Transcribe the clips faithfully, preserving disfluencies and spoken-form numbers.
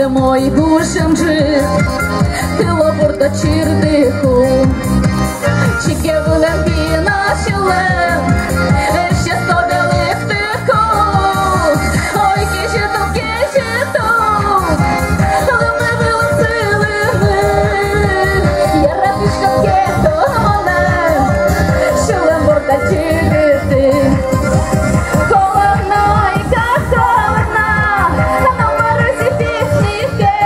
Мой гужем ӝыт, тылобурдо чырдыку. Чиге вылэм пино сюлэм, эшъёс тодэ лыктыку. Ой, кезьыт ук, кезьыт ук, лымы вылын сылыны. Яратӥськод ке тон монэ, сюлэм бордад чыгырты. Холодно, ой, как холодно, но морозы пикнике.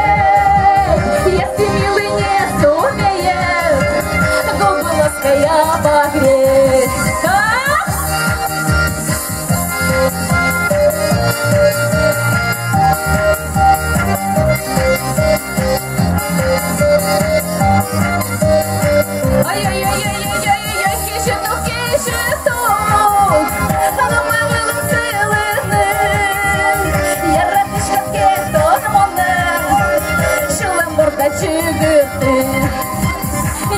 Если милый не сумеет, губы лаская погреть. А? Ой-ой-ой, кезьыт ук, кезьыт ук, лымы вылын сылыны. Яратӥськод ке тон монэ, сюлэм бордад чыгырты.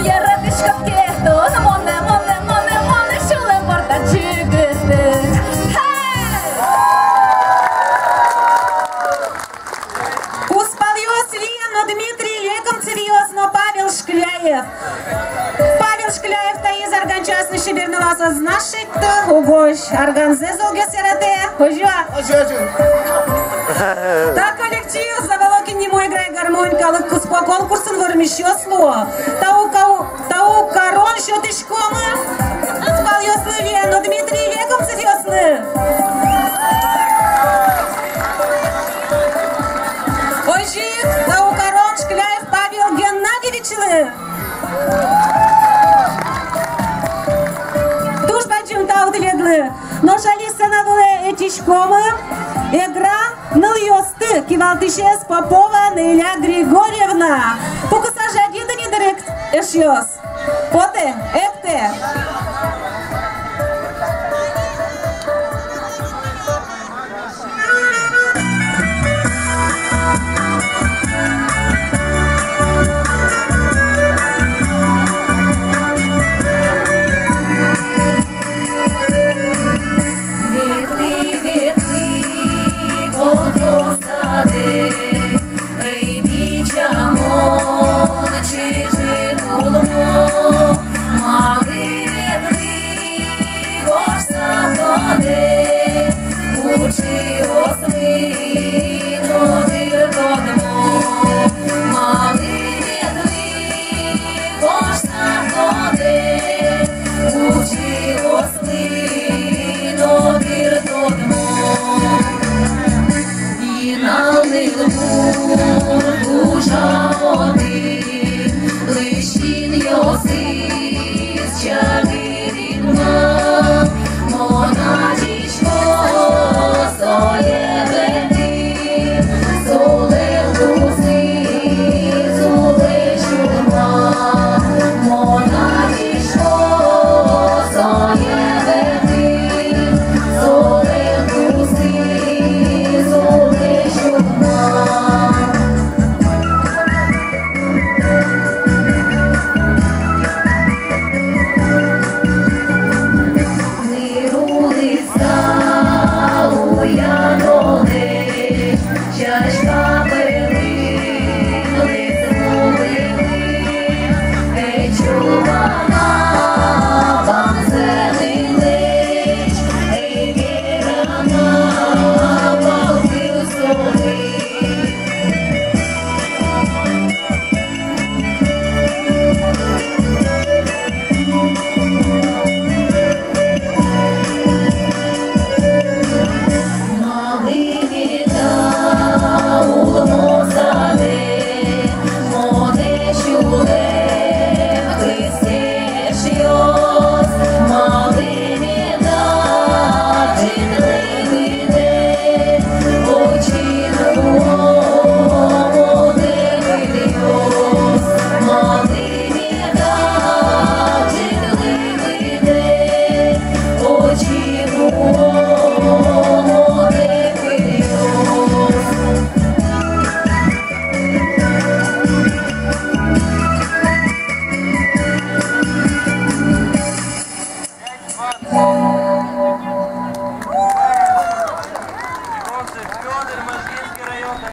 Яратӥськод ке тон монэ, монэ, монэ, монэ, сюлэм бордад чыгырты. Эй! Кузпалъёс лиё но Дмитрий Лекомцевъёс но Павел Шкляев. Павел Шкляев таиз арганчиос но чебер нылъёс, ӧз на шедьты, угось арганзэ золгес яратэ. Озьы-а? Озьы, озьы. Та коллектив «Заволокин нимо играй, гармонь» калык куспо конкурсын вормисьёс луо. Тау кау Тау карон сётӥськомы кузпалъёслы лиё но Дмитрий Лекомцевъёслы. Озьы ик тау карон Шкляев Павел Геннадьевичлы. Туж бадӟым тау тӥледлы. Нош али сцена вылэ ӧтиськомы Эгра нылъёсты, кивалтӥсез Попова Наиля Григорьевна. Пукыса жадиды ни, дырект, эшъёс. Потэ, эктэ. Ветлӥ, ветлӥ, колхоз садэ, эй, бичамон, чыжы-кулмо, малы ветлӥ вожса тодэ, учыослы но дыр тодмо, малы ветлӥ вожса тодэ, учыослы но дыр тодмо. Пинал нылбур кужа отын, лысьтӥнъёсыз чагыр инмам, мон адӟисько сое бертӥ, солэн тусыз улэ сюлмам, мон адӟисько сое бертӥ, солэн тусыз улэ сюлмам.